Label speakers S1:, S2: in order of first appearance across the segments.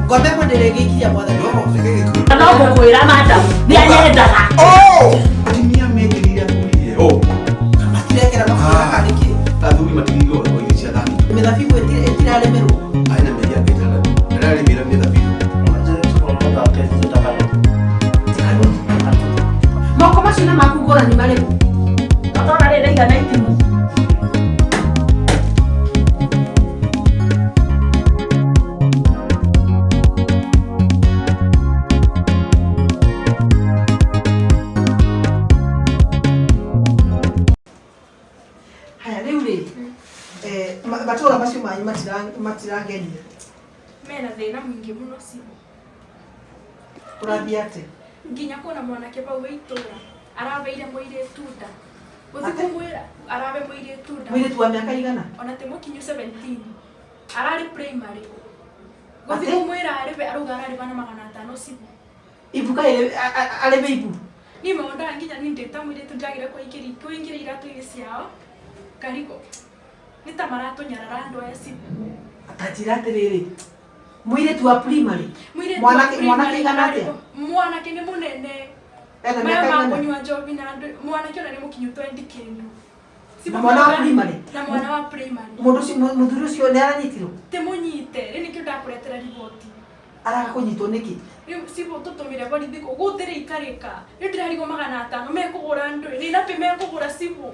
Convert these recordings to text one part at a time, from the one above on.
S1: Ngombe ĩmwe ndĩrĩgĩikiria mwathani.
S2: No, reke gĩkuũ.
S3: No ngũkwĩra madam, nĩ anyendaga.
S2: Oh! Atumia mekĩrĩire athuri oh.
S1: Matirekera mabura karĩ kĩ?
S2: Athuri matigĩirwo o irio cia thani.
S1: Mĩthabibũ ĩtirarĩmĩrwo.
S2: Arĩ na mĩeri yake ĩtandatũ. Ndararĩmĩra mĩthabibũ.
S1: Moko macio na maku ngũrani marĩkũ?
S3: Ũtona rĩ ndaigana itimũ.
S1: Haya rĩu rĩ, matũra macio manyu matirangenia.
S4: Mena thĩna mũingĩ mũno cibũ.
S1: Kũrathiĩ atĩa?
S4: Nginya kuona mwanake vau wĩ itũra arabeire mũirĩtu nda. Gũthiĩ
S1: Ate?
S4: kũmwĩra arabe mũirĩtu nda.
S1: Mũirĩtu wa mĩaka igana?
S4: Ona ti mũkinyu 17. Ararĩ primary. Gũthiĩ
S1: Ate?
S4: kũmwĩra arĩbe arauga ararĩba na 500 cibũ.
S1: Ibu kaĩ arĩbe ibu?
S4: Niĩ maũndũ nginya niĩ ndĩ ta mũirĩtu ndagĩra kũingĩra iratũ-inĩ ciao ngarigwo nĩ ta maratũnyarara andũ aya cibũ.
S1: Ta njĩra atĩrĩrĩ, mũirĩtu wa primary?
S4: Mũirĩtu wa
S1: Mwanake mwanake
S4: primary
S1: igana atĩa?
S4: Mwanake nĩ mũnene.
S1: Ena
S4: Maya
S1: mĩaka igana?
S4: makũnyua njobi na andũ mwanake ona nĩ mũkinyu 20 kĩndũ.
S1: Na mwana wa primary?
S4: Na mwana wa primary.
S1: Mũndũ ũcio mũthuri ũcio nĩ aranyitirwo?
S4: Ti mũnyite, rĩu nĩkĩo ndakũretera riboti.
S1: Araga kũnyitwo nĩkĩ?
S4: Rĩu cibũ tũtũmĩre borithi kũ gũtirĩ ikarĩka. Rĩu ndĩrarigwo 500 mekũgũra ndũĩ, nĩ napĩ mekũgũra cibũ.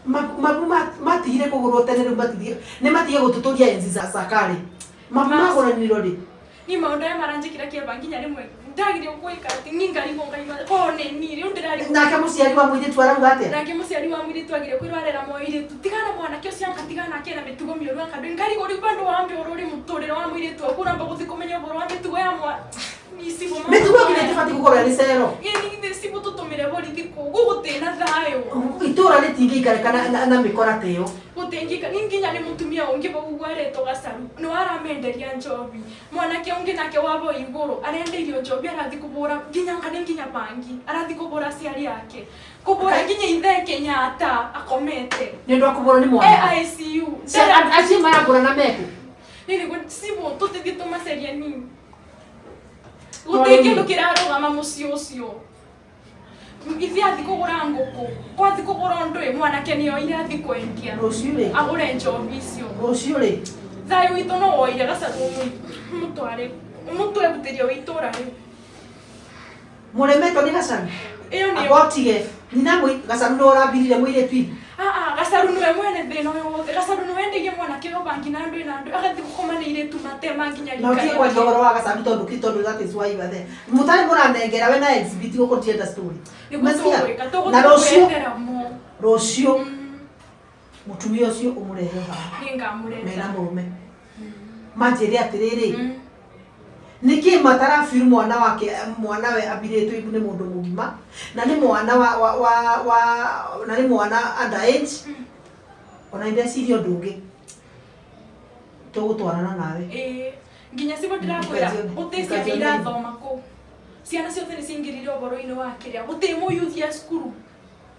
S1: Mabu matigire kũgũrwo tene rĩu matigire nĩ matige gũtũtũria enzi za kale. Mabu magũranirwo rĩ?
S4: Niĩ maũndũ aya maranjĩkĩra kĩeva nginya rĩmwe ndagire gwĩka atĩ niĩ ngarigwo ngaigua korwo nĩ niĩ rĩu ndĩrarigwo.
S1: Nake mũciari wa mũirĩtu arauga atĩa?
S4: Nake mũciari wa mũirĩtu agire kwĩrwo arera mũirĩtu tigana mwanake ũcio anga tigana ake na mĩtugo mĩũru anga ndũĩ ngarigwo rĩu bandũ wambe ũrore mũtũrĩre wa mũirĩtu waku ũramba gũthiĩ kũmenya ũhoro wa mĩtugo ya mwana.
S1: Mĩtugo nginya ĩtibatiĩ gũkorwo ĩrĩ cero.
S4: Ĩni githĩ cibũ tũtũmĩre borithi kũ gũgũtĩ na thayũ.
S1: Itũra rĩtingĩikarĩka na mĩkora ta ĩyo.
S4: Gũtingĩika ni nginya nĩ mũtumia ũngĩ vau ũguo aretwo Gacaru nĩwe aramenderia njobi. Mwanake ũngĩ nake wa vau igũrũ arendeirio njobi arathiĩ kũbũra nginya anga nĩ nginya bangi arathiĩ kũbũra aciari ake. Kũbũra nginya ithe Kenyatta akomete.
S1: Nĩ ũndũ wa kũbũrwo nĩ mwana.
S4: E ICU.
S1: Acio marabũrana mekũ?
S4: Nĩ nĩguo cibũ tũtĩthiĩ tũmacarie nini. Gũtirĩ kĩndũ kĩrarũgama mũciĩ ũcio. Ithe athiĩ kũgũra ngũkũ, kwathiĩ kũgũra ndũĩ mwanake nĩ oire athiĩ kwendia.
S1: Rũciũ rĩ?
S4: Agũre njobi icio.
S1: Rũciũ rĩ?
S4: Thayũ witũ no woire Gacaru ũmũtware ũmũtwebutĩrie wĩ itũra rĩu.
S1: Mũremetwo nĩ Gacaru?
S4: Ĩyo nĩyo.
S1: Amba ũtige. Nyina Gacaru nĩwe ũrambirire mũirĩtu ibu?
S4: Ah, Gacaru nĩwe mwene thĩna ũyũ wothe. Gacaru nĩwe endeirie mwanake ũyũ bangi na ndũĩ na ndũĩ agathiĩ gũkoma na airĩtu matema nginya
S1: Na ũtige
S4: rika
S1: kwaria
S4: rĩake.
S1: ũhoro wa Gacaru tondũ kĩ tondũ that is why you are there. Mũtarĩ mũranengera we na exhibit gũkũ ndienda story.
S4: Nĩguo
S1: Umesikia?
S4: tũgwĩka,
S1: Na
S4: tũgũthiĩ
S1: rũciũ
S4: kũretera mo.
S1: rũciũ mũtumia ũcio ũmũrehe haha.
S4: Nĩngamũreta.
S1: Mena mũrũme. Manjĩre atĩrĩrĩ. Nĩkĩ matarabiru mwana wake mwana we ambirĩtwo ibu nĩ mũndũ mũgima na nĩ mwana wa wa wa, wa na nĩ mwana under age ona ndeciria ũndũ ũngĩ tũgũtwarana nawe.
S4: Ĩĩ nginya cibũ ndĩrakwĩra gũtĩ ciana irathoma kũu. Ciana ciothe nĩ ciingĩrire ũhoro-inĩ wa kĩrĩa gũtĩ mũyuthi e cukuru.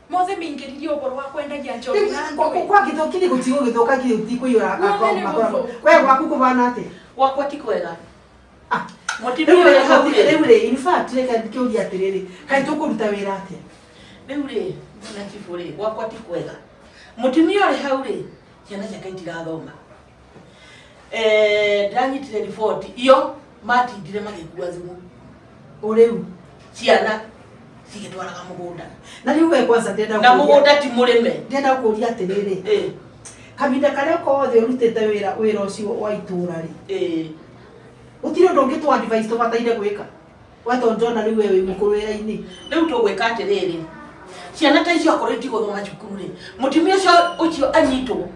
S4: Mothe maingĩririe ũhoro wa kwendagia njohi na ndũĩ.
S1: Kwa gĩthũki gũtigũgĩthũka nginya gũtikũiyũra
S4: Guothe nĩ gũthũku.
S1: We gwaku kũbana atĩa?
S3: Gwakwa ti kwega.
S1: Rĩu rĩ, rĩu rĩ, in fact reke ngĩũrie atĩrĩrĩ, kaĩ tũkũruta wĩra atĩa?
S3: Rĩu rĩ, mwana chibũ rĩ, gwakwa ti kwega. Mũtumia ũrĩ hau rĩ, ciana ciake itirathoma. Ndĩranyitire riboti iyo matindire magĩkua thumu.
S1: O rĩu?
S3: Ciana cigĩtwaraga mũgũnda.
S1: Na rĩu we kwanza ndĩrenda
S3: Na
S1: kũũria-
S3: mũgũnda ti mũrĩme.
S1: Ndĩrenda kũũria atĩrĩrĩ, kahinda karĩa kothe ũrutĩte wĩra wĩra ũcio wa itũra rĩ, gũtirĩ ũndũ ũngĩ tũ advice tũbataire gwĩka? We tondũ ndĩrona rĩu we wĩ mũkũrũ wĩra-inĩ.
S3: Rĩu tũgwĩka atĩrĩrĩ, ciana ta icio akorwo itigũthoma cukuru rĩ, mũtumia ũcio ũcio anyitwo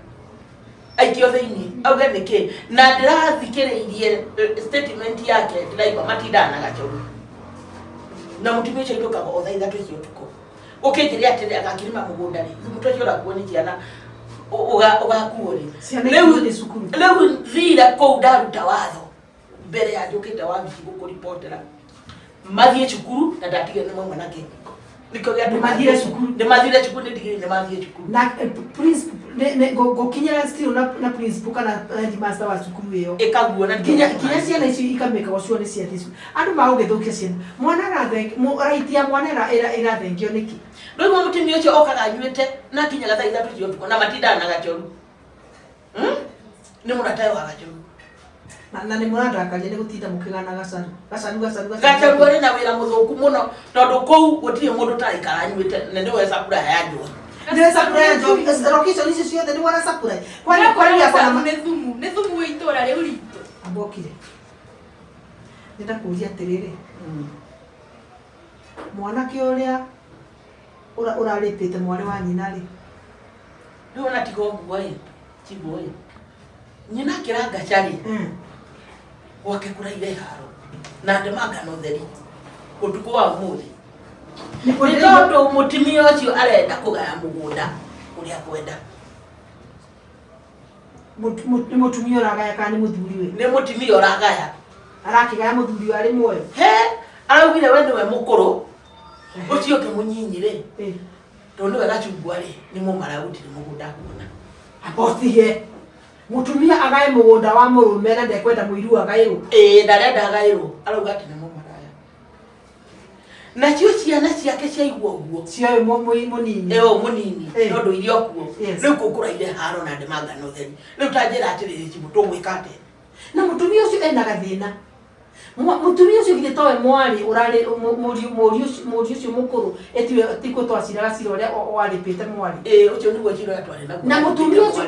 S3: aikio thĩinĩ auge nĩkĩ na ndĩrathikĩrĩirie statement yake ndĩraigua matindaga na gacoru na mũtumia ũcio ainũkaga o thaa 3 cia ũtukũ ũkĩnjĩre atĩrĩ agakĩrĩma mũgũnda rĩ thumu ũcio ũrakuo nĩ ciana ũgakuo rĩ.
S1: Ciana
S3: Rĩu
S1: itingĩthiĩ cukuru.
S3: Rĩu thire kũu ndaruta watho mbere ya njũkĩte wabici gũkũribotera mathiĩ cukuru na ndatigire nĩ mauma na kĩhiko. Nĩkĩo gĩatũma
S1: Nĩmathire cukuru.
S3: Nĩmathire cukuru nĩ ndigiri nĩmathire cukuru.
S1: Na ngũkinyĩra still na principal kana headmaster wa cukuru ĩyo.
S3: Ĩkaguo na
S1: Nginya nginya ciana icio ikamĩka ũcio nĩ ciathiĩ cukuru. Andũ magũgĩthũkia ciana. Mwana right ya mwana ĩrathengio nĩkĩ?
S3: Rĩu mũtumia ũcio okaga anyuĩte na akinyaga thaa 3 cia ũtukũ na matindaga na gachoru. Nĩ mũratawe wa gachoru.
S1: Na nĩ mũrandakaria nĩ gũtinda mũkĩgana gacaru. Gacaru gacaru
S3: Gacharu arĩ na wĩra mũthũku mũno tondũ kũu gũtirĩ mũndũ ũtaraikara anyuĩte na nĩwe supply ya njohi.
S1: Nĩwe supply ya njohi. Location icio ciothe nĩwe ara supply. Kwani kwani
S4: akona nĩ thumu, nĩ thumu wa itũra rĩu ritũ.
S1: Ambokire. Ndĩndakũria atĩrĩrĩ. Mwanake ũrĩa ũrarĩpĩte mwarĩ wa nyina rĩ.
S3: Rĩu ona tiga ũguo ĩ, tiguo ĩ. Nyina akĩranga cari gwake kũraire haro na ndemanga no theri ũtukũ wa ũmũthĩ. Nĩ tondũ mũtumia ũcio arenda kũgaya mũgũnda ũrĩa kwenda.
S1: Nĩ mũtumia ũragaya kana nĩ mũthuri we?
S3: Nĩ mũtumia ũragaya.
S1: Arakĩgaya mũthuri arĩ muoyo?
S3: He, araugire we nĩwe mũkũrũ, ũcio ũngĩ mũnyinyi rĩ, tondũ nĩwe gacungwa rĩ, nĩ mũmara gũtirĩ mũgũnda kuona.
S1: Abotige. Mũtumia agae mũgũnda wa mũrũme na ndekwenda mũiru agaĩrwo.
S3: Ĩĩ ndarenda agaĩrwo, arauga atĩ nĩ mũmaraya. Nacio ciana ciake ciaigua ũguo.
S1: Cioĩ mũnini.
S3: Ĩyo mũnini, tondũ irio kuo. Rĩu kũu kũraire haro na ndemanga no theri. Rĩu ta njĩra atĩrĩrĩ cibũ tũgwĩka atĩa?
S1: Na mũtumia ũcio ena gathĩna. Mũtumia ũcio githĩ towe mwarĩ ũrarĩ mũriũ ũcio mũkũrũ etiwe tikũ twaciraga cira ũrĩa warĩpĩte mwarĩ.
S3: Ĩĩ ũcio nĩguo cira ũrĩa twarĩ naguo.
S1: Na mũtumia ũcio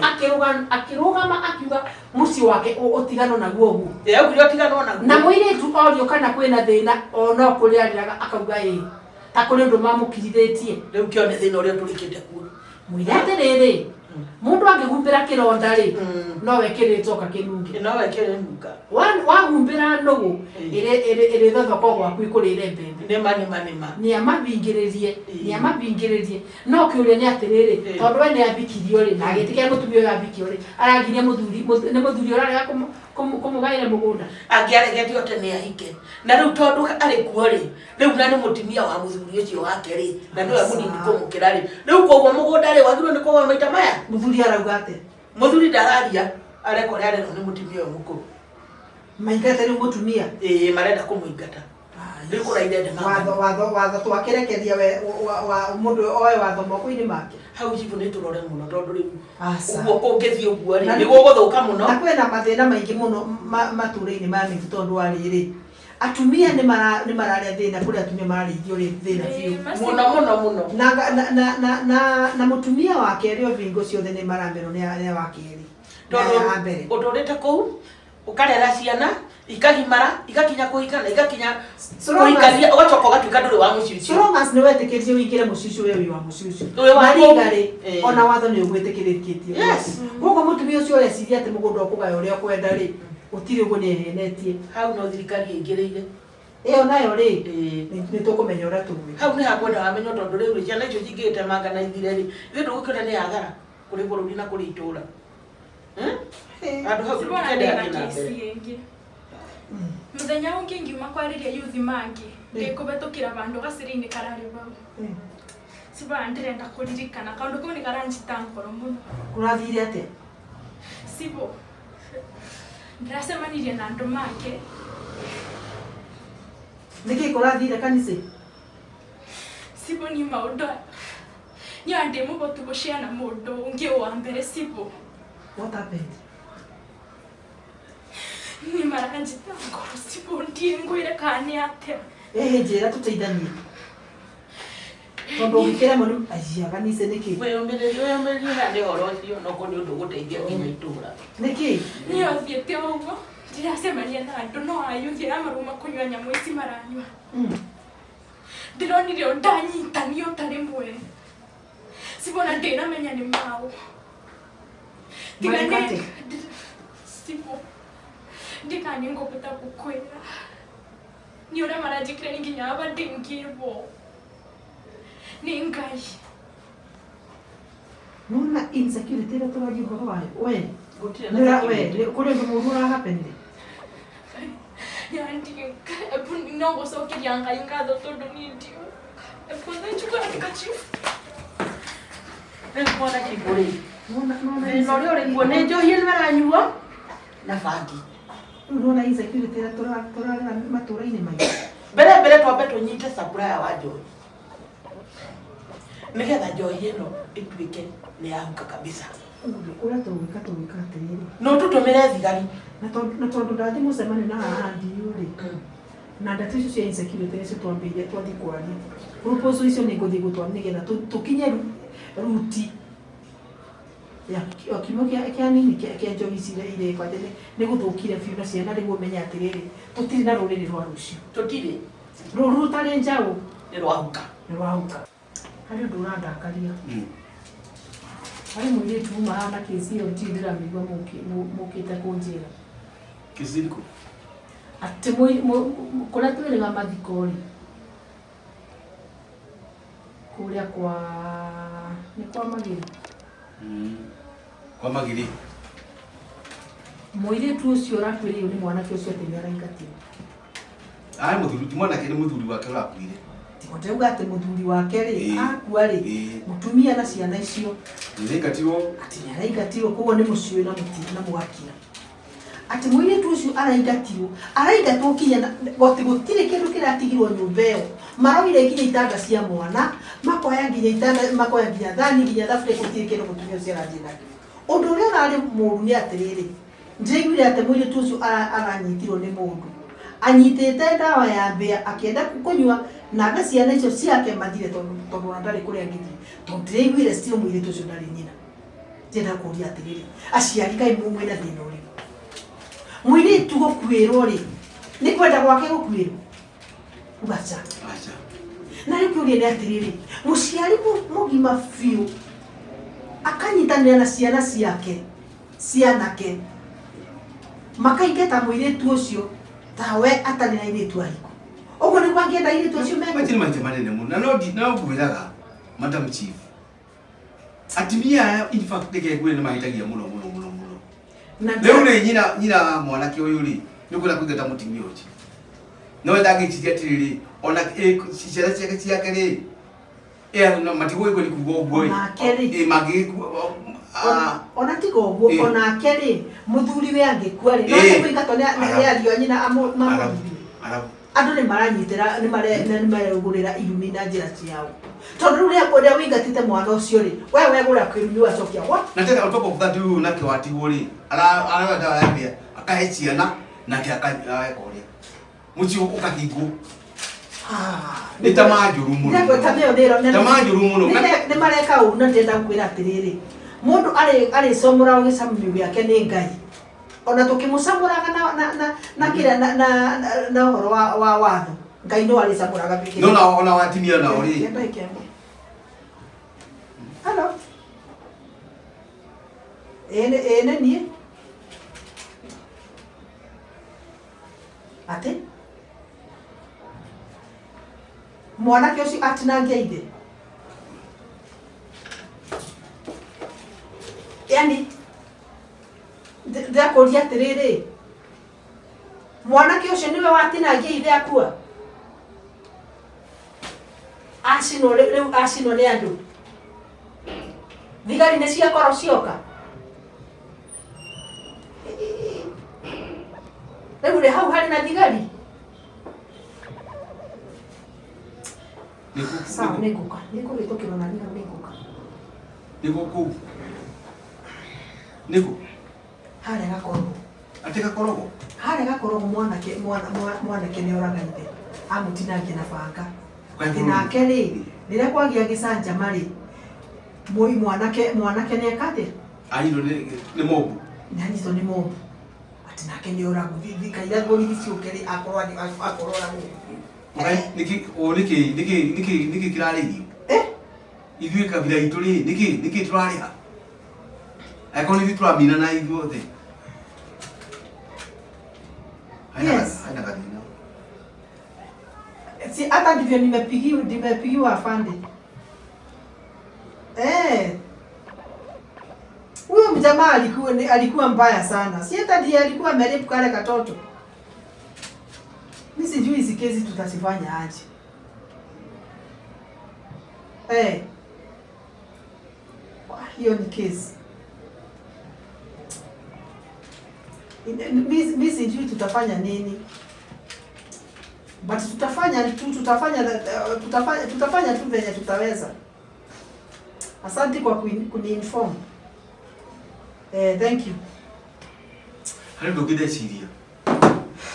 S1: akĩrũgama akiuga mũciĩ wake ũtiganwo naguo ũguo.
S3: Ĩĩ augire ũtiganwo naguo.
S1: Na mũirĩtu orio kana kwĩna thĩna o no kũrĩa arĩraga akauga ĩĩ. Ta kũrĩ ũndũ mamũkirithĩtie.
S3: Rĩu kĩone thĩna ũrĩa tũrĩkĩte kuo.
S1: Mwĩre atĩrĩrĩ, mũndũ angĩhumbĩra kĩronda rĩ, nowe kĩrĩcoka kĩnunge.
S3: Nowe kĩrĩnunga.
S1: Wahumbĩra nũgũ ĩrĩthothoko gwaku ĩkũrĩre mbembe.
S3: Nĩma nĩma nĩma.
S1: Nĩamabingĩrĩrie, nĩamabingĩrĩrie. No kĩũria nĩ atĩrĩrĩ, tondũ we nĩ ambikirio rĩ, na agĩtĩkĩra mũtumia ũyũ ambikio rĩ, aragiria mũthuri, nĩ mũthuri ũrarega kũmũgaĩra mũgũnda.
S3: Angĩaregete o tene ahike. Na rĩu tondũ arĩ kuo rĩ, rĩu na nĩ mũtumia wa mũthuri ũcio wake rĩ, na nĩwe mũnini kũmũkĩra rĩ. Rĩu koguo mũgũnda rĩ, wagĩrĩirwo nĩ kũgaya maita maya?
S1: Mũthuri arauga atĩa?
S3: Mũthuri ndararia, areka ũrĩa arerwo nĩ mũtumia ũyũ mũkũrũ.
S1: Maingate rĩu mũtumia?
S3: Ĩĩ, marenda kũmũingata. Rĩu kũraire ndemanga.
S1: Watho watho twakĩrekeria we mũndũ oe watho moko-inĩ make.
S3: Hau cibũ nĩ tũrore mũno tondũ rĩu ũguo kũngĩthiĩ ũguo rĩ, nĩ gũgũthũka mũno.
S1: Na kwĩna mathĩna maingĩ mũno matũũra-inĩ maya maitũ tondũ wa rĩrĩ. Atumia nĩ mararĩa thĩna kũrĩa atumia mararĩithio thĩna biũ.
S3: Mũno mũno mũno.
S1: Na mũtumia wa kerĩ o bingo ciothe nĩ maramerwo nĩ wa kerĩ.
S3: Tondũ ũtũrĩte kũu ũkarera ciana ikagimara igakinya kũhikana igakinya kũhikania ũgacoka ũgatuĩka ndũrĩ wa mũciĩ ũcio.
S1: So long as nĩ wetĩkĩrire ũingĩre mũciĩ ũcio we wĩ wa mũciĩ ũcio.
S3: Wĩ wa
S1: Na
S3: kũu.
S1: rĩga rĩ, ona watho nĩ ũgwĩtĩkĩrĩtie.
S3: Yes.
S1: Koguo mũtumia ũcio ũreciria atĩ mũgũnda ũkũgaya ũrĩa ũkwenda rĩ, gũtirĩ ũguo nĩ ehenetie.
S3: Hau no thirikari ĩingĩrĩire.
S1: Ĩyo nayo rĩ, nĩ tũkũmenya ũrĩa tũgwĩka.
S3: Hau nĩ hakwenda wamenyo tondũ rĩu rĩ, ciana icio cingĩgĩtemanga na ithire rĩ, ithuĩ ndũgũkĩona nĩ athara kũrĩ bũrũri na kũrĩ itũũra. Andũ hau tũkĩendeea na mbere.
S4: Mũthenya ũngĩ ngiuma kwarĩria yuthi mangĩ ndĩkũhetũkĩra vandũ gacĩra-inĩ kararĩ vau. Ciba ndĩrenda kũririkana kaũndũ kau nĩ karanjita ngoro mũno.
S1: Kũrathire atĩa?
S4: Cibo ndĩracemanirie na andũ make.
S1: Nĩkĩ kũrathire kanitha?
S4: Cibo ni maũndũ niĩ ndĩ mũhotu gũciana mũndũ ũngĩ wa mbere cibo.
S1: What happened?
S4: Ni maranjita ngoro cibo ndiĩ ngwĩre kana nĩ atĩa.
S1: Ĩhĩ njĩra tũteithanie. Tondũ ũngĩkĩremwo nĩ aiya kanitha nĩkĩ?
S3: Wĩyũmĩrĩrie wĩyũmĩrĩrie haha nĩ ũhoro ũcio no korwo nĩ ũndũ ũgũteithia nginya itũũra.
S1: Nĩkĩ?
S4: Niĩ thiĩte o ũguo ndĩracemania na andũ no ayuthi arĩa marauma kũnyua nyamũ ici maranyua. Ndĩronire o ndanyitanio ta rĩmwe. Cibona ndĩramenya nĩ maũ. Tiga nĩ cibo ndikani ngũbota gũkwĩra. Nĩ ũrĩa maranjĩkĩra nĩ nginya aba ndĩngĩrwo. Nĩ Ngai.
S1: Nona insecurity ĩrĩa tũraria ũhoro wayo. We, we, kũrĩ ũndũ mũũru ũrahapenire?
S4: No gũcokeria Ngai ngatho tondũ niĩ ndiũ. Kwanza nchukua
S3: Nĩndafika chief. Rĩu mwana chief rĩ, thĩna ũrĩa ũrĩ kuo nĩ njohi ĩno ĩranyuo na bangi.
S1: Rĩu nĩwona insecurity ĩrĩa tũrarera matũra-inĩ maitũ.
S3: Mbere mbere twambe tũnyite supplier wa njohi nĩgetha njohi ĩno ĩtuĩke nĩ yahuka kabisa.
S1: Ũguo ũrĩa tũgwĩka tũgwĩka atĩrĩrĩ.
S3: No tũtũmĩre thigari.
S1: Na tondũ ndathiĩ mũcemanio na haha NDU rĩ, na ndeto icio cia insecurity nĩcio twambĩrĩria twathiĩ kwaria. Proposal icio nĩ ngũthiĩ gũtwara nĩgetha tũkinye ruti ya kiugo kĩa nini kĩa njohi ici iria irekwo atĩ nĩ gũthũkire biũ na ciana rĩu ũmenye atĩrĩrĩ, tũtirĩ na rũrĩrĩ rwa rũciũ.
S3: Tũtirĩ.
S1: Rũru rũtarĩ njaũ.
S3: Nĩ rwahuka.
S1: Nĩ rwahuka. Harĩ ũndũ ũrandakaria. Harĩ mũirĩtu uma haha na kĩci ĩyo ndirĩ ndĩramĩigua mũkĩte kũnjĩra.
S2: Kĩci ĩrĩkũ?
S1: Atĩ kũrĩa twĩrĩga mathiko rĩ, kũrĩa kwa nĩ kwa Magĩrĩ.
S2: Kwa Magĩrĩ.
S1: Mũirĩtu ũcio ũrakuĩrĩirwo nĩ mwanake ũcio atĩ nĩ araingatirwo.
S2: Arĩ mũthuri, ti mwanake nĩ mũthuri wake ũrakuire.
S1: Tigo ndĩrauga atĩ mũthuri wake rĩ, akua rĩ, mũtumia na ciana icio.
S2: Nĩ araingatirwo.
S1: Atĩ nĩ araingatirwo, koguo nĩ mũciĩ na mũti na mũgakira. Atĩ mũirĩtu ũcio araingatirwo, araingatwo kinya na, goti gũtirĩ kĩndũ kĩratigirwo nyũmba ĩyo. Maroire nginya itanda cia mwana, makoya nginya itanda, makoya nginya thani, nginya thaburia, gũtirĩ kĩndũ mũtumia ũcio arathiĩ nakĩo. Ũndũ ũrĩa ũrarĩ mũru nĩ atĩrĩrĩ, ndĩraiguire atĩ mũirĩtu ũcio aranyitirwo nĩ mũndũ. Anyitĩte ndawa ya mbĩa akĩenda kũnyua nake ciana icio ciake mathire tondũ ona ndarĩ kũrĩa angĩthiĩ. Tondũ ndĩraiguire still mũirĩtu ũcio ndarĩ nyina. Ndĩrenda kũria atĩrĩrĩ, aciari kaĩ mwĩna thĩna ũrĩkũ? Mũirĩtu gũkuĩrwo rĩ, nĩ kwenda gwake gũkuĩrwo? Uga aca.
S2: Aca.
S1: Na rĩu kĩũria nĩ atĩrĩrĩ, mũciari mũgima biũ akanyitanĩra na ciana ciake cianake makaingata mũirĩtu ũcio tawe atarĩ na airĩtu ahiko. Ũguo nĩguo angĩenda airĩtu acio mekwo.
S2: Matirĩ maita manene mũno. Na no no ngwĩraga Madam Chief, atumia aya in fact reke ngwĩre nĩ mahĩtagia mũno mũno mũno mũno.
S1: Na
S2: Rĩu rĩ nyina wa mwanake ũyũ rĩ, nĩ ũkwenda kũingata mũtumia ũcio. No we ndangĩciria atĩrĩrĩ, ona ciana ciake ciake rĩ, no matigũgĩkua nĩ kuga ũguo ĩ.
S1: Onake rĩ.
S2: Mangĩgĩkua,
S1: Ona tiga ũguo, onake rĩ, mũthuri we angĩkua rĩ, no kũingatwo nĩ ariũ a nyina mamũthuri.
S2: Arabu.
S1: Andũ nĩ maranyitĩra, nĩ maregũrĩra irumi na njĩra ciao. Tondũ rĩu rĩrĩa ũrĩa ũingatĩte mwana ũcio rĩ, we wegũra kĩrumi wacokia what?
S2: Na tena on top of that rĩu nake watigwo rĩ, aroya ndawa ya mbĩa, akahe ciana, nake ageka ũrĩa. Mũciĩ ũkahingwo. Nĩ tamaa njũru mũno.
S1: Nĩ tamaa ĩyo nĩ ĩro-
S2: Tamaa njũru mũno.
S1: Nĩ mareka ũru na ndĩrenda gũkwĩra atĩrĩrĩ, mũndũ arĩcomora gĩcamio gĩake nĩ Ngai. Ona tũkĩmũcamũraga na kĩrĩa, na ũhoro wa watho, Ngai no arĩcamũraga kĩrĩa.
S2: No ona watimia nao rĩ.
S1: Kĩenda ĩkĩamwe. Hello. Ĩĩ nĩ niĩ. Atĩ? Mwanake ũcio atinangia ithe. Yaani, ndĩrakũria atĩrĩrĩ, mwanake ũcio nĩwe watinangia ithe akua? Acinwo rĩu acinwo nĩ andũ. Thigari nĩ ciakorwo cioka. Rĩu rĩ hau harĩ na thigari? Sawa, nĩ ngũka. Nĩ ngũhĩtũkĩrwo na niĩ hau nĩ ngũka.
S2: Nĩ gũkũ. Nĩ kũ?
S1: Harĩa Gakorogo.
S2: Atĩ Gakorogo?
S1: Harĩa Gakorogo mwanake nĩ oraga ithe. Amũtinangia na banga. Atĩ nake rĩ, rĩrĩa kwagĩa gĩcanjama rĩ, mwanake nĩ eka atĩa?
S2: Anyitwo nĩ mobu.
S1: Nĩ anyitwo nĩ mobu. Atĩ nake nĩ oragwo. Kaira borithi ciũke rĩ, akorwo akorwo oragwo.
S2: Nĩkĩ, nĩkĩ, nĩkĩ, nĩkĩ kĩrarĩhio? Ithuĩ kabira itũ rĩ, nĩkĩ tũrarĩha? Angĩkorwo nĩ ithuĩ tũramina na ithuothe.
S1: Yes.
S2: Haina gathĩna.
S1: Si hata ndivyo nimepigiwa afande. Huyo mjamaa alikuwa mbaya sana. Si hata ndiye alikuwa amerape kale katoto. Mimi sijui hizi kesi tutazifanya aje. Eh. Wah, hiyo ni case. Mi sijui tutafanya nini, but tutafanya tu, tutafanya tu venye tutaweza. Asante kwa kuniinform. Eh, thank you.
S2: Harĩ ũndũ ũngĩ ndeciria,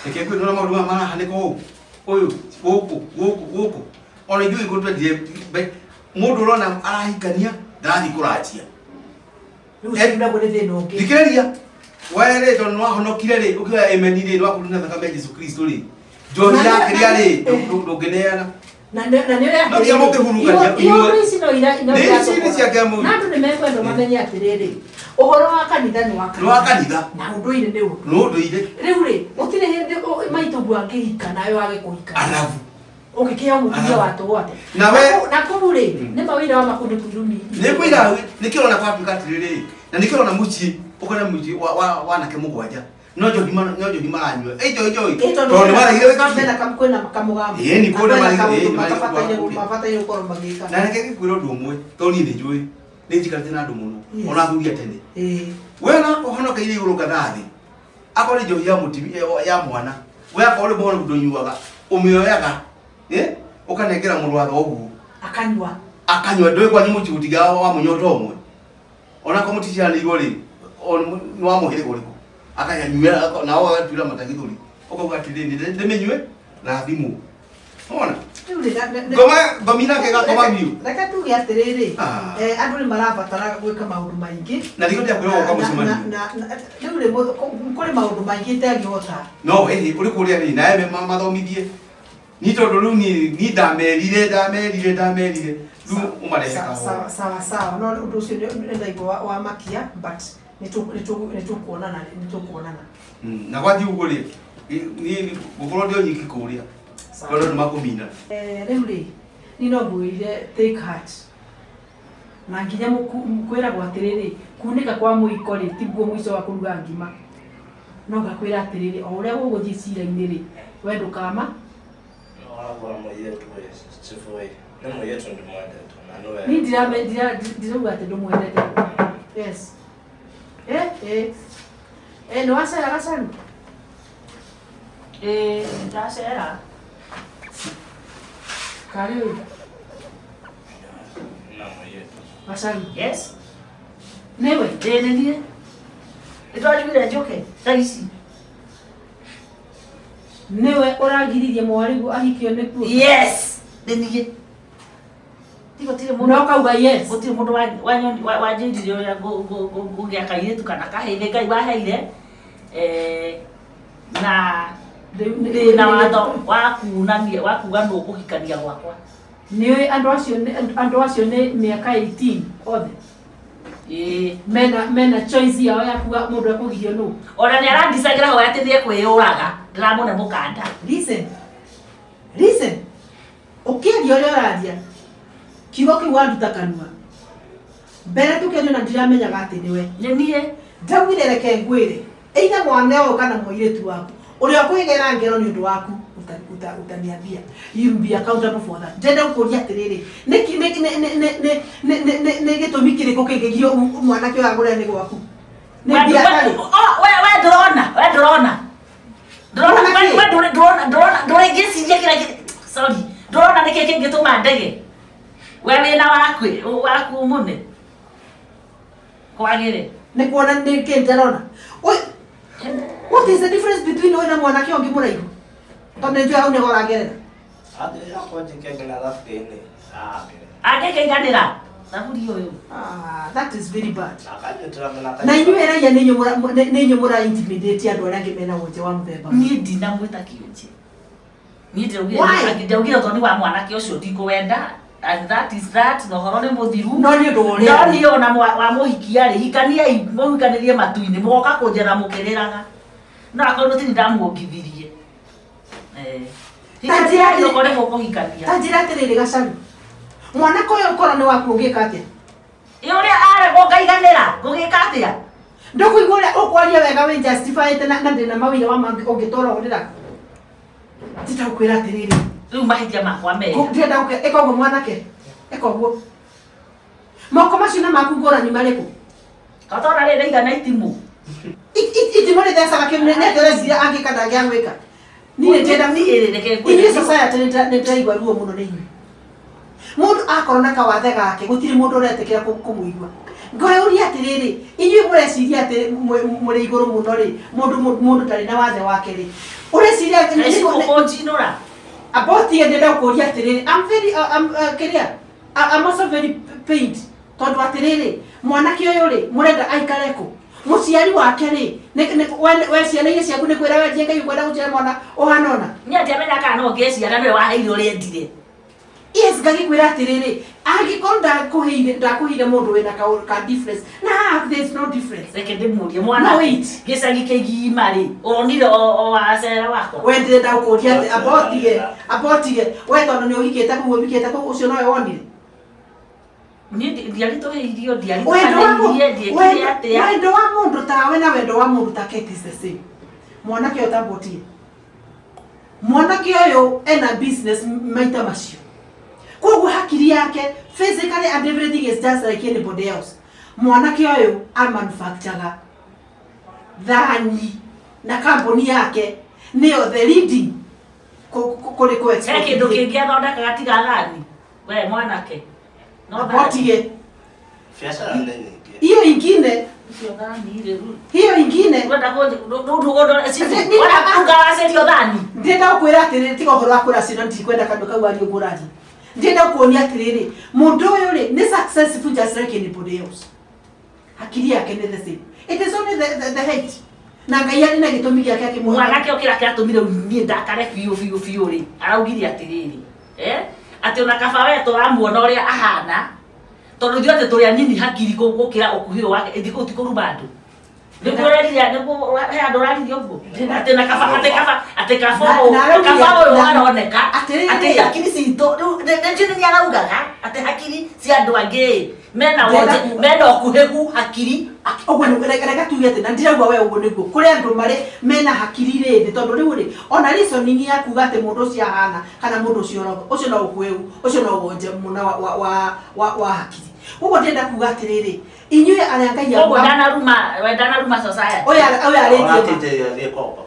S2: reke ngwĩre, nĩwona maũndũ maya marahanĩka ũũ, ũyũ gũkũ gũkũ gũkũ, ona ithuĩ gĩkũyũ twendire mũndũ ũrona arahikania ndarathiĩ kũranjia.
S1: Rĩu ũcio naguo nĩ thĩna ũngĩ.
S2: Thikĩrĩria we rĩ, tondũ nĩwahonokire rĩ, ũkĩoya emeni rĩ, nĩwakurirwo na thakame ya Jesu Kristo rĩ, njohi
S1: Na-
S2: yakĩria rĩ,
S1: na-
S2: ndũngĩneana.
S1: Na nĩ ũrĩa
S2: No nginya mũngĩhurungania,
S1: ihũrũ ici no ira no
S2: Nĩ ici
S1: iratũkora.
S2: nĩ ciake mũndũ.
S1: Na andũ nĩ mekwenda mamenye atĩrĩrĩ, ũhoro wa kanitha nĩ wa
S2: Nĩ wa kanitha.
S1: Na ũndũire nĩ ũndũ.
S2: Nĩ ũndũire.
S1: Rĩu rĩ, gũtirĩ hĩndĩ maitũguo angĩhika nawe wage kũhika.
S2: Arabu.
S1: Ũngĩkĩheo mũtumia
S2: Arabu.
S1: wa tũhũ atĩa?
S2: Na we-
S1: Na kũu rĩ, nĩ mawĩra wa makundu kũirumi.
S2: Nĩ kwĩra nĩkĩo ũrona kwatuĩka atĩrĩrĩ, na nĩkĩo ũrona mũciĩ ũkona mũciĩ wa wanake mũgwanja no njohi maranyua, ĩ njohi njohi, tondũ nĩ maregire gwĩka atĩa?
S1: Mena kwĩna kamũgambo.
S2: Ĩĩ, nĩ kwĩna
S1: Na kwĩna
S2: marĩ-
S1: kaũndũ
S2: ĩĩ, nĩ marĩ-
S1: mabataire gũkorwo magĩka.
S2: Na reke ngĩkwĩra ũndũ ũmwe, tondũ niĩ nĩ njũĩ nĩ njikarĩte na andũ mũno, ona athuri a tene. We ona ũhonokeire igũrũ kana thĩ, akorwo nĩ njohi ya mũtimi ya mwana, we akorwo nĩ mũhonoku ndũnyuaga, ũmĩoyaga, ũkanengera mũrũ wa thoguo.
S1: Akanyua.
S2: Akanyua. Ndũĩ kwanyu mũciĩ gũtigaga wa mũnyota ũmwe, onakorwo mũticiaranĩirwo rĩ, nĩ wa mũhĩrĩga ũrĩkũ, akanyua nao agatuĩra mata gĩthũri, ũkauga atĩrĩrĩ, ndĩmĩnyue na thimũ ona
S1: Rĩu rĩ,
S2: ngoma ngomi nake gakoma biũ.
S1: Reke tuge atĩrĩrĩ,
S2: Ah.
S1: Andũ nĩ marabatara gwĩka maũndũ maingĩ.
S2: Na nĩkĩo ndĩrakwĩra gũka mũcemanio.
S1: Rĩu rĩ, kũrĩ maũndũ maingĩ itangĩhota.
S2: No ĩhĩ ũrĩ kũrĩa rĩ, nawe mathomithie ni, tondũ rĩu ni ndamerire rĩu ũmarehe
S1: Sawa
S2: kahora.
S1: sawa sawa sawa, no ũndũ ũcio nĩ ndaigua wa makia, but nĩ tũkuonana.
S2: Na gwathiĩ ũguo rĩ, niĩ ngũkorwo ndĩ o nyiki kũrĩa,
S1: Sawa.
S2: tondũ nĩ makũmina.
S1: Rĩu rĩ, niĩ no ngwĩrire take heart, na nginya kwĩragwo atĩrĩrĩ, kunĩka kwa mũiko rĩ tiguo mũico wa kũruga ngima. No ngakwĩra atĩrĩrĩ, o ũrĩa gũgũthiĩ cira-inĩ rĩ, we ndũkama.
S5: Wagũra mũirĩtu ĩ, chifu ĩ, nĩ mũirĩtu ndĩmwendete na nĩwe.
S1: Niĩ ndirauga atĩ ndũmwendete. Yes, nĩ wacera gacaru?
S3: Ĩĩ, ndacera.
S1: Karĩ ũyũ.
S5: Na mũirĩtu.
S1: Gacaru?
S3: Yes.
S1: Nĩwe?
S3: Ĩĩ, nĩ niĩ. Nĩtwanjugire njũke thaa ici.
S1: Nĩwe ũragiririe mwarĩguo ahikio nĩkuo?
S3: Yes, nĩ niĩ. Ti gũtirĩ mũndũ.
S1: Na ũkauga yes?
S3: Gũtirĩ mũndũ wanjĩrire ũrĩa ngũgĩa kairĩtu kana kahĩĩ, nĩ Ngai waheire. Na ndĩna watho wa kunania wa kuga nũ ũkũhikania gwakwa.
S1: Nĩũĩ andũ acio nĩ mĩaka 18 othe?
S3: Ĩĩ.
S1: Mena choice yao ya kuga mũndũ ekũgirio nũ.
S3: Ona nĩ arandicagĩra ho atĩ nĩ ekwĩyũraga, ndĩramũne mũkanda.
S1: Listen, listen, ũkĩaria ũrĩa ũraria, kiugo kĩu waruta kanua mbere tũkĩaria na ndiramenyaga atĩ nĩwe.
S3: Nĩ niĩ.
S1: Ndaugire reke ngwĩre, either mwana ũyũ kana mũirĩtu waku ũrĩa ũkwĩgera ngero nĩ ũndũ waku, utaniambia, you will be accountable for that. Ndĩrenda gũkũria atĩrĩrĩ, nĩkĩ nĩ gĩtũmi kĩrĩkũ kĩngĩgirio mwanake ũyũ agũre nĩ gwaku nĩ mbia atarĩ?
S3: We ndũrona, we ndũrona, ndũrona.
S1: Ndũrona kĩ?
S3: We ndũrona, ndũrona, ndũrĩngĩciria kĩrĩa sorry, ndũrona nĩkĩ kĩngĩtũma ndege we wĩna waku waku mũne kwagĩre.
S1: Nĩ kuona nĩ kĩ ndĩrona? What is the difference between ũyũ na mwanake ũngĩ mũraihu, tondũ nĩ njũĩ hau nĩho ũragerera?
S5: Athiĩ akwa njike nginya thaburia-inĩ. Ah,
S3: Angĩkĩiganĩra thaburi ũyũ.
S1: Ah, that is very bad.
S5: Akanyitĩra mũna.
S1: Na inyuĩ raia nĩ inyuĩ mũra intimidate andũ arĩa angĩ mena wonje wa mũthemba ũyũ.
S3: Niĩ ndinamwĩta kĩonje, niĩ ndĩraugire.
S1: Why?
S3: Ndĩraugire ũthoni wa mwanake ũcio ndikũwenda, and that is that, na ũhoro nĩ mũthiru.
S1: No nĩ ũndũ wa ũrĩa
S3: No niĩ ona wa mũhikia rĩ, hikaniai mũhikanĩrie matu-inĩ, mũgoka kũnjera mũkĩrĩraga, no akorwo tini ndamuongithirie.
S1: Ta njĩra
S3: Hikaniai okorwo nĩ mũkũhikania.
S1: Ta njĩra atĩrĩrĩ, gacaru, mwanake ũyũ ũkorwo nĩ waku ũngĩka atĩa?
S3: Ĩ, ũrĩa aregwo ngaiganĩra, ngũgĩka atĩa?
S1: Ndũkũigua ũrĩa ũkwaria wega wĩ justified na ndĩna mawĩra wa mangĩ ũngĩtwara ũrĩra tita gũkwĩra atĩrĩrĩ.
S3: Rĩu mahĩtia makwa mega.
S1: Ndĩrenda gũkwĩra, ĩka ũguo mwanake. Eka ũguo. Moko macio na maku ngũrani marĩkũ?
S3: Kotona rĩ rĩigana itimũ.
S1: Itimũ rĩthecaga kĩndũ nĩ atĩa ũreciria angĩka ndangĩagwĩka? Niĩ nĩ ndĩrenda
S3: Niĩ rĩ, reke ngwĩre.
S1: Inyuĩ society nĩ ndĩraigua ruo mũno nĩ inyuĩ. Mũndũ akorwo na kawathe gake gũtirĩ mũndũ ũretĩkĩra kũmũigua. Ngeyũria atĩrĩrĩ, inyuĩ mũreciria atĩ mũrĩ igũrũ mũno rĩ, mũndũ mũndũ ndarĩ na wathe wake rĩ, ũreciria
S3: Kaĩ cikũkũnjinũra?
S1: Abotie ndĩrenda gũkũria atĩrĩrĩ, I'm very, I'm, kĩrĩa, I'm also very pained tondũ atĩrĩrĩ, mwanake ũyũ rĩ, mũrenda aikare kũ? Mũciari wake rĩ, we ciana iria ciaku nĩ kwĩra wenjie Ngai ũkwenda gũciara mwana ũhana ũna?
S3: Niĩ ndiamenya kana no ngĩe ciana nĩwe waheire ũrĩa endire.
S1: Yes, ngagĩkwĩra atĩrĩrĩ, angĩkorwo ndakũheire ndakũheire mũndũ wĩna ka, ka difference, na haha there is no difference.
S3: Reke ndĩmũrie mwana.
S1: No wait.
S3: Gĩcagi kĩgima rĩ, ũronire o wacera wakwa.
S1: We ndĩrenda gũkũria atĩ amba ũtige, amba ũtige, we tondũ nĩ ũhikĩte kũu ũhikĩte kũu ũcio nowe wonire.
S3: Niĩ ndiaritũhĩirio,
S1: Wendo wa
S3: ndiaritũhanĩirie, ndiekire atĩa.
S1: Wendo wa mũndũ tawe na wendo wa mũndũ take it is the same. Mwanake ũyũ tamba ũtige. Mwanake ũyũ ena business maita macio. Koguo hakiri yake physically and everything is just like anybody else. Mwanake ũyũ amanufacturaga thani na kambuni yake nĩyo the leading kũrĩ kũ
S3: He
S1: export.
S3: kĩndũ kĩngĩ athondekaga tiga thani. We mwanake. No thani.
S1: Abotige.
S5: Biacara nĩ nyingĩ.
S1: Hiyo ingine,
S3: Icio thani rĩ, rĩu.
S1: hiyo ingine
S3: Wenda
S1: Ni-
S3: ũngaracerio thani.
S1: Ndĩrenda gũkwĩra atĩrĩrĩ, tiga ũhoro wa kũracio na ndikwenda kanua kau arie ũguo ũraria. Ndĩrenda gũkuonia atĩrĩrĩ, mũndũ ũyũ rĩ, nĩ successful just like anybody else. Hakiri yake nĩ the same. It is only the height. Na Ngai arĩ na gĩtũmi gĩake akĩmũhe.
S3: Mwanake ũkĩra kĩratũmire niĩ ndakare biũ biũ biũ rĩ, araugire atĩrĩrĩ, atĩ ona kaba we tũramuona ũrĩa ahana, tondũ ithuĩ atĩ tũrĩ anini hakiri gũkĩra ũkuhĩ ũyũ wake, ĩthi kũu ti kũruma andũ. Nĩguo ũrerire, nĩguo he andũ ũraririe ũguo? Atĩ na kaba, atĩ kaba, atĩ kaba ũyũ,
S1: Na araugire
S3: kaba ũyũ
S1: na-
S3: aroneka,
S1: atĩrĩrĩ.
S3: atĩ hakiri citũ, rĩu nĩ nĩ araugaga, atĩ hakiri cia andũ angĩ, mena
S1: Ndĩrenda
S3: wonje,
S1: kuga-
S3: mena ũkuhĩhu hakiri.
S1: Ũguo nĩguo, reke tuge atĩ, na ndirauga we ũguo nĩguo, kũrĩ andũ marĩ mena hakiri rĩ thĩ, tondũ rĩu rĩ, ona reasoning ya kuga atĩ mũndũ ũcio ahana, kana mũndũ ũcio ũroga, ũcio no ũkuhĩhu, ũcio no wonje mũna wa hakiri. Ũguo ndĩrenda kuga atĩrĩrĩ, inyuĩ arĩa Ngai
S3: Koguo
S1: amuha-
S3: ndanaruma, we ndanaruma society.
S1: Ũyũ ũyũ arĩtie ma.
S5: Ũratĩtĩria thiĩ koko.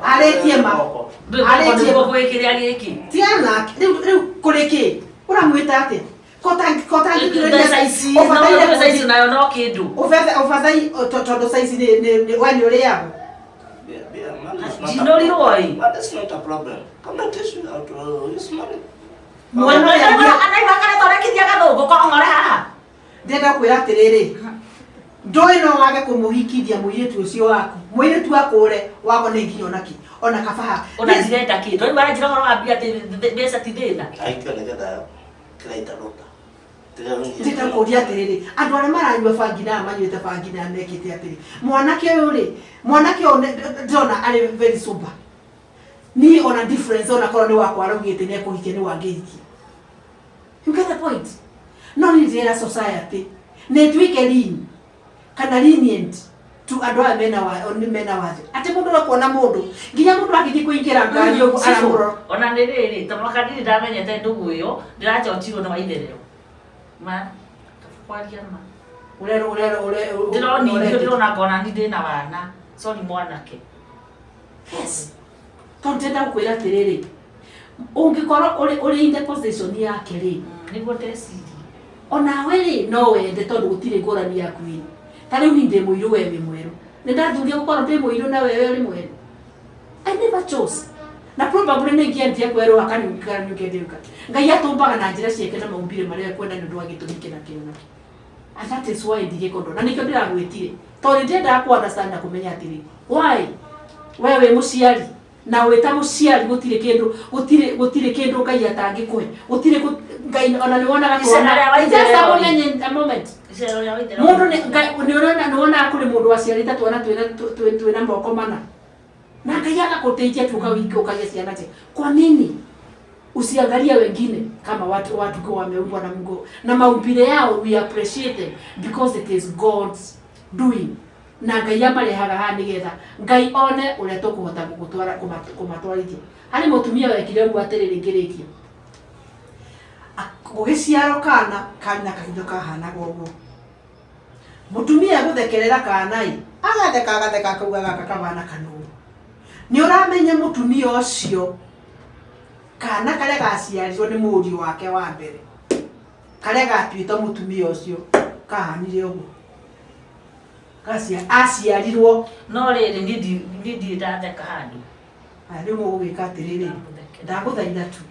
S1: Arĩtie ma.
S5: Koko.
S3: Ndũĩ
S1: Arĩtie
S3: koko nĩguo
S1: ma.
S3: gwĩkĩrĩa gĩkĩ.
S1: Tiana, rĩu kũrĩ kĩ? Ũramwĩta atĩa? Kota
S3: Mbeca ici, no mbeca ici nayo no kĩndũ.
S1: Ũbataire tondũ ca ici nĩ we nĩ ũrĩagwo.
S5: Bia, money is not a
S3: Njinũrirwo ĩ.
S5: Money is not a problem. Come and teach me how to use money.
S1: Mwana ũyũ
S3: Anaigua kana twarekithia gathũngũ kong'ore haha.
S1: Ndĩrenda kwĩra atĩrĩrĩ, ndũĩ no wage kũmũhikithia mũirĩtu ũcio waku, mũirĩtu akũre wagwo nĩ nginya onakĩ, ona kaba haha.
S3: Ona ndirenda kĩndũ. Rĩu aranjĩra ũhoro wa mbia atĩ mbeca ti thĩna.
S5: Aikio nĩgetha kĩrĩa itaruta.
S1: Ndĩrenda kũria atĩrĩrĩ, andũ arĩa maranyua bangi na aya manyuĩte bangi na aya mekĩte atĩrĩ, mwanake ũyũ rĩ, mwanake ũyũ ndĩrona arĩ very sober. Niĩ ona difference ona korwo nĩ wakwa araugĩte nĩ ekũhikia nĩ wangĩhikia. You get the point? No niĩ ndĩrera society nĩ ĩtuĩke lean kana lenient to andũ aya mena wa nĩ mena wathe. Atĩ mũndũ ũrekuona mũndũ nginya mũndũ agĩthiĩ kũingĩra ngari ũguo
S3: Cibũ,
S1: aramũrora.
S3: ona nĩ rĩrĩ, ta mwaka ndirĩ ndamenyete ndũgũ ĩyo, ndĩrachochirwo nĩ waitherero. Ma, kwaria ma.
S1: Ũrerwo ũrerwo ũrerwo
S3: Ndĩronirio ndĩrona ngona ni ndĩna wana. Sorry mwanake.
S1: Yes. Tondũ ndĩrenda gũkwĩra atĩrĩrĩ, ũngĩkorwo ũrĩ in the position yake rĩ,
S3: Nĩguo ndeciria.
S1: Onawe rĩ no wende tondũ gũtirĩ ngũrani yaku ĩ. Ta rĩu niĩ ndĩ mũirũ we wĩ mwerũ. Nĩ ndathuria gũkorwo ndĩ mũirũ na wewe ũrĩ mwerũ. I never chose. Na probably nĩ ingĩendire kwerũha kanyuke ndĩũka. Ngai atũmbaga na njĩra ciake na maumbire marĩa ekwenda nĩ ũndũ wa gĩtũmi kĩna kĩna na kĩna. And that is why ndigĩkondwo. Na nĩkĩo ndĩragwĩtire. Tondũ ndĩrendaga kũ understand na kũmenya atĩrĩ, why we wĩ mũciari na wĩ ta mũciari gũtirĩ kĩndũ, gũtirĩ, gũtirĩ kĩndũ Ngai atangĩkũhe. Gũtirĩ Ngai ona nĩ wonaga
S3: Icera
S1: twana.
S3: rĩa
S1: Just a
S3: waitherero.
S1: moment, a moment.
S3: Icera rĩa waitherero.
S1: Mũndũ nĩ, Ngai, nĩ ũrona, nĩ wonaga kũrĩ mũndũ waciarĩte twana twĩna moko mana. Na Ngai agakũteithia tu ũkagĩa ciana njega. Kwa nini usiangalie wengine kama watu kwa wameumbwa na Mungu na maumbile yao, we appreciate them because it is God's doing. Na Ngai amarehaga haha nĩgetha Ngai one ũrĩa tũkũhota kũmatwarithia. Harĩ mũtumia wekire ũguo atĩrĩrĩ ngĩrĩkia. Gũgĩciarwo kana karĩ na kahindo kahanaga ũguo. Mũtumia gũthekerera kana ĩ, agatheka agatheka akauga gaka kabana kanũũ. Nĩ ũramenya mũtumia ũcio kana karĩa gaciarirwo nĩ mũriũ wake wa mbere, karĩa gatuĩtwo mũtumia ũcio kahanire ũguo. Gacia aciarirwo.
S6: No rĩrĩ niĩ ndirĩ ndatheka handũ.
S1: Aya rĩu mũgũgĩka atĩrĩrĩ, ndagũthaitha tu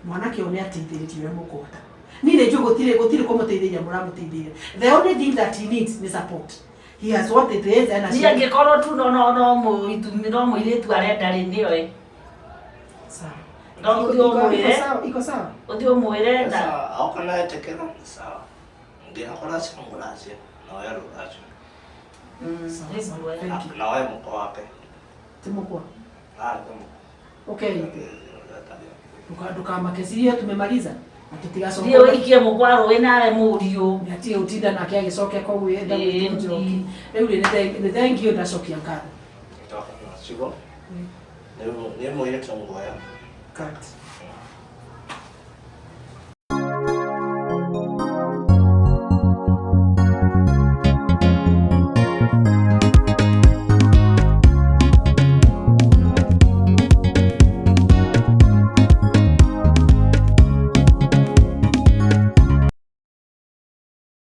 S1: mwanake ũyũ nĩ ateithĩrĩrio ũrĩa mũkũhota. Niĩ nĩ njũĩ gũtirĩ gũtirĩ kũmũteithĩrĩria mũramũteithĩrĩria. The only thing that he needs nĩ support. He has what it is ena
S6: Niĩ angĩkorwo tu no no no mũitumi no mũirĩtu arenda rĩ nĩoĩ.
S1: Sawa.
S6: No ũthiĩ ũmwĩre.
S1: Iko sawa, iko sawa.
S6: Ũthiĩ ũmwĩre na
S5: Sawa, aukana etekera sawa. Ngiakora canguracio nawe ruracio.
S1: Sawa, sawa. Thank you.
S5: Nawe muko wake.
S1: Ti mũkwa.
S5: Ah, nĩ mũkwa.
S1: Okay. Ndukamake sirio tumemaliza na tutigacoka.
S6: Thiĩ ũikie mũkwa rũĩ nawe mũriũ.
S1: Atige gũtinda nake agĩcokia koguo enda
S6: Ĩĩ,
S1: gwĩtwo njoki. Rĩu rĩ nĩ thank you ndacokia ngatho.
S5: Cigo. Nĩ mũirĩtu nguoya.
S1: Correct.